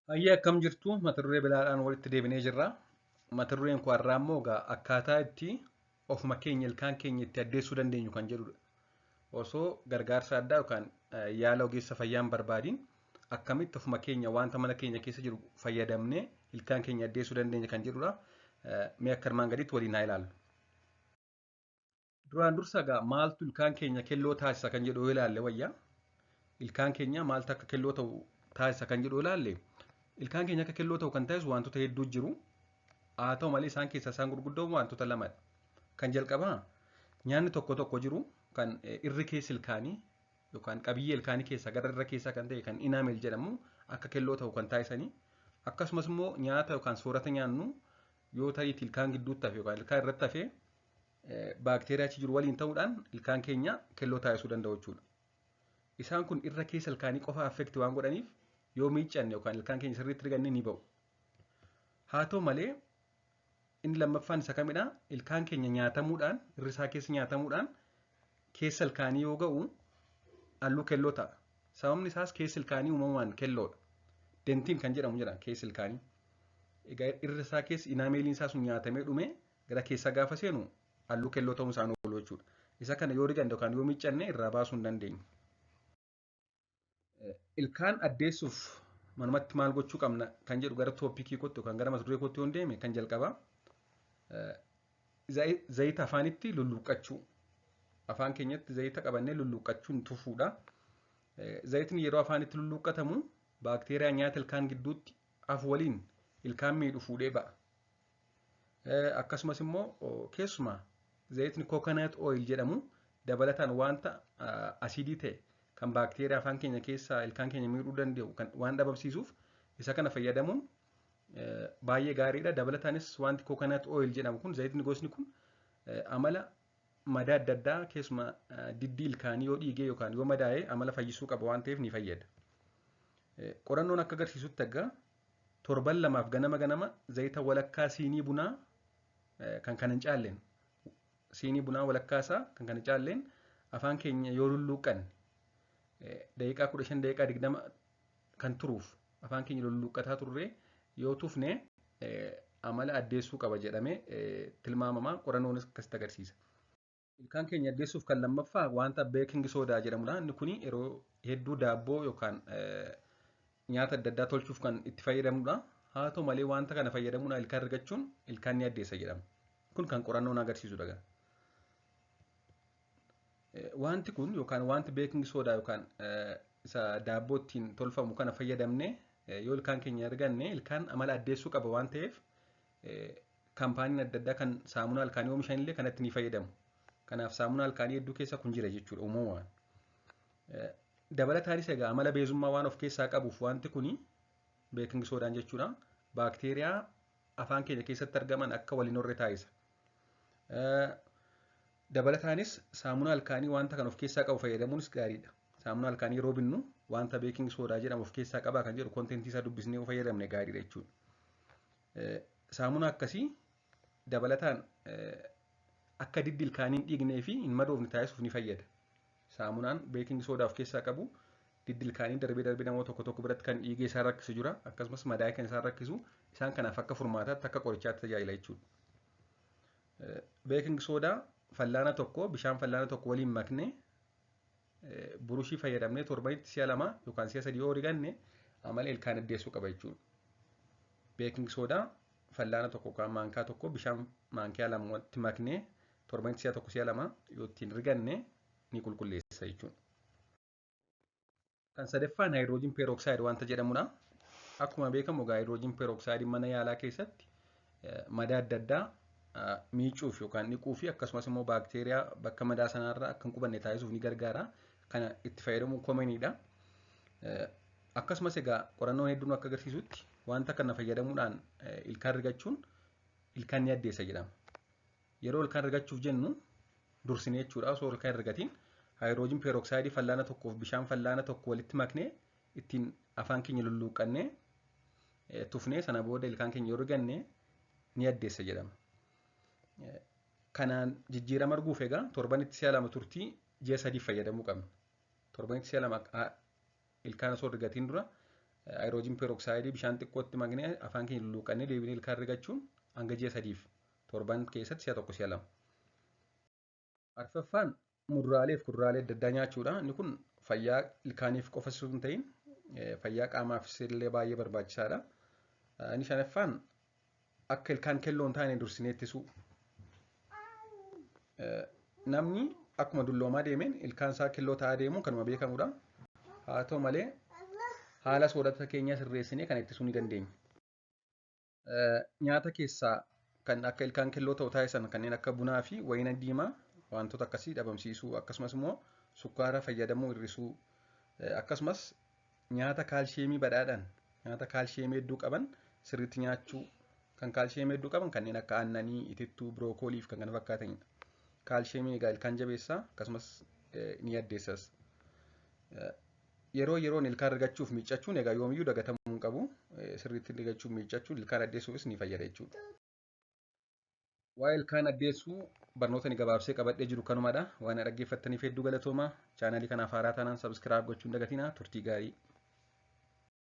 Hayyee, akkam jirtu? Mata duree biraadhaan walitti deebinee jirra. Mata dureen koo har'aa immoo egaa akkaataa itti ofuma keenya ilkaan keenya itti addeessuu dandeenyu kan jedhudha. Osoo gargaarsa addaa yookaan yaala ogeessa fayyaa hin barbaadiin akkamitti ofuma keenya wanta mana keenya keessa jiru fayyadamnee ilkaan keenya addeessuu dandeenya kan jedhudha. Mee akka armaan gadiitti waliin haa ilaallu. Duraan dursa egaa maaltu ilkaan keenya kelloo taasisa kan jedhu yoo ilaalle wayya. Ilkaan keenya maaltu akka kelloo ta'u taasisa kan jedhu yoo ilaalle, ilkaan keenya akka kelloo ta'u kan taasisu wantoota hedduu jiru. Haa ta'u malee, isaan keessaa isaan gurguddoon wantoota lamadha. Kan jalqabaa, nyaanni tokko tokko jiru kan irri keessa ilkaanii yookaan qabiyyee ilkaanii keessaa gara irra keessaa kan ta'e kan enamel jedhamu akka kelloo ta'u kan taasisanii, akkasumas immoo nyaata yookaan soorata nyaannu yoo ta'e ilkaan gidduutti hafe yookaan ilkaan irratti hafe baakteeriyaa achi jiru waliin ta'uudhaan ilkaan keenya kelloo taasisuu danda'u jechuudha. Isaan kun irra keessa ilkaanii qofa affect waan godhaniif yoo miiccanne yookaan ilkaan keenya sirriitti riganne ni ba'u. Haa ta'u malee, inni lammaffaan isa kamidha? Ilkaan keenya nyaatamuudhaan, irri isaa keessa nyaatamuudhaan keessa ilkaanii yoo ga'u halluu kelloo ta'a. Sababni isaas keessi ilkaanii uumamaan kelloodha. Dentin kan jedhamu jira keessi ilkaanii. Egaa irri isaa keessi enameliin isaa sun nyaatamee dhume gara keessaa gaafa seenu halluu kelloo ta'uun isaan oolu jechuudha. Isa kana yoo riganne yookaan yoo miiccanne irraa baasuu hin dandeenyu. Ilkaan addeessuuf manumatti maal gochuu qabna kan jedhu gara topicii kootti yookaan gara mata duree kootti yoon deeme, kan jalqabaa zayita afaanitti lulluuqqachuu. Afaan keenyatti zayita qabannee lulluuqqachuun tufuudha. Zayitni yeroo afaanitti lulluuqqatamu baakteeriyaa nyaata ilkaan gidduutti hafu waliin ilkaan miidhu fuudhee ba'a. Akkasumas immoo keessumaa zayitni coconut oil jedhamu dabalataan wanta asiidii ta'e kan baakteeriyaa afaan keenya keessaa ilkaan keenya miidhuu danda'u kan waan dhabamsiisuuf isa kana fayyadamuun baay'ee gaariidha. Dabalataanis wanti coconut oil jedhamu kun, zayitni gosni kun, amala madaa adda addaa, keessumaa diddii ilkaanii yoo dhiigee yookaan yoo madaa'e amala fayyisuu qaba waan ta'eef ni fayyada. Qorannoon akka agarsiisutti egaa torban 2f ganama ganama zayita walakkaa siinii bunaa kan kana hin caalleen, siinii bunaa walakkaa isaa kan kana hin caalleen afaan keenya yoo lulluuqqanne, daqiiqaa 15, daqiiqaa 20 kan turuuf afaan keenya lulluuqqataa turre yoo tufne amala addeessuu qaba jedhamee tilmaamama. Qorannoonis akkasitti agarsiisa. Ilkaan keenya addeessuuf kan lammaffaa wanta baking soda jedhamudha. Inni kun yeroo hedduu daabboo yookaan nyaata adda addaa tolchuuf kan itti fayyadamnudha. Haa ta'u malee, wanta kana fayyadamuudhaan ilkaan rigachuun ilkaan ni addeessa jedhama. Kun kan qorannoon agarsiisudha. Wanti kun yookaan wanti baking soda yookaan isa daabboo ittiin tolfamu kana fayyadamne yoo ilkaan keenya arganne ilkaan amala addeessuu qaba waan ta'eef kaampaaniin adda addaa kan saamunaa ilkaanii oomishan illee kanatti ni fayyadamu. Kanaaf saamunaa ilkaanii hedduu keessa kun jira jechuudha uumamaan. Dabalataanis egaa amala beezummaa waan of keessaa qabuuf wanti kuni, baking sodaan jechuudha, baakteeriyaa afaan keenya keessatti argaman akka waliin horre taasisa. Dabalataanis saamunaa ilkaanii wanta kan of keessaa qabu fayyadamuunis gaariidha. Saamunaa ilkaanii yeroo binnu wanta baking soda jedhamu of keessaa qabaa kan jedhu contentii isaa dubbisnee yoo fayyadamne gaariidha jechuudha. Saamunaa akkasii dabalataan akka diddi ilkaanii hin dhiignee fi hin madoofne taasisuuf ni fayyada. Saamunaan baking soda of keessaa qabu diddi ilkaanii darbee darbee namoota tokko tokko biratti kan dhiigee isaan rakkisu jira. Akkasumas madaa'ee kan isaan rakkisu, isaan kanaaf akka furmaataatti, akka qorichaatti tajaajila jechuudha. Baking soda fallaana tokko bishaan fallaana tokko waliin maknee burushii fayyadamnee torbanitti si'a 2 yookaan si'a 3 yoo riganne amala ilkaan addeessuu qaba jechuudha. Baking soda fallaana tokko yookaan maankaa tokko bishaan maankiyaa lamatti maknee torbanitti si'a 1, si'a 2 yoo ittiin riganne ni qulqulleessa jechuudha. Kan sadaffaan hydrogen peroxide wanta jedhamudha. Akkuma beekamu egaa hydrogen peroxide mana yaalaa keessatti madaa adda addaa miicuuf yookaan dhiquu fi akkasumas immoo baakteeriyaa bakka madaa sanaarra akka hin qubanne taasisuuf ni gargaara. Kana itti fayyadamuun commoniidha. Akkasumas egaa qorannoon hedduun akka agarsiisutti wanta kana fayyadamuudhaan ilkaan rigachuun ilkaan ni addeessa jedhama. Yeroo ilkaan rigachuuf jennu dursinee jechuudha, osoo ilkaan hin rigatiin hydrogen peroxide fallaana tokkoof bishaan fallaana tokko walitti maknee ittiin afaan keenya lulluuqqannee tufnee sana booda ilkaan keenya yoo riganne ni addeessa jedhama. Kanaan jijjiirama arguuf egaa torbanitti si'a 2 turtii ji'a 3 fayyadamuu qabna. Torbanitti si'a 2 ilkaan osoo rigatiin dura Hydrogen peroxide bishaan xiqqootti maknee afaan keenya lulluuqannee deebinee ilkaan rigachuun hanga ji'a 3f torban keessatti si'a 1 si'a 2. Arfaffaan muduraalee fi kuduraalee adda addaa nyaachuudha. Inni kun fayyaa ilkaaniif qofa osoo hin ta'in fayyaa qaamaafis illee baay'ee barbaachisaadha. Inni shanaffaan akka ilkaan kelloo hin taane dursinee ittisuu. Namni akkuma dulloomaa deemeen ilkaan isaa kelloo ta'aa deemuun kanuma beekamudha. Haa ta'u malee haala soorata keenyaa sirreessinee kan ittisuu ni dandeenya. Nyaata keessaa kan akka ilkaan kelloo ta'u taasisan kanneen akka bunaa fi wayina diimaa wantoota akkasii dhabamsiisuu, akkasumas immoo sukkaara fayyadamuu hir'isuu, akkasumas nyaata kaalshiyeemii badhaadhaan nyaata kaalshiyeemii hedduu qaban sirriitti nyaachuu, kan kaalshiyeemii hedduu qaban kanneen akka aannanii, itittuu, birookoolii fi kan kana fakkaatanidha. Kaalshiyeemii egaa ilkaan jabeessaa akkasumas ni addeessas. Yeroo yeroon ilkaan rigachuuf miiccachuun egaa yoomiyyuu dagatamuu hin qabu. Sirriitti rigachuuf miiccachuun ilkaan addeessuufis ni fayyada jechuudha. Waa'ee ilkaan addeessuu barnoota ni gabaabsee qabadhee jiru kanumadha. Waan dhaggeeffattaniif hedduu galatoomaa. Chaanalii kanaaf haaraa taanaan subscribe gochuu hin dagatinaa. Turtii gaarii.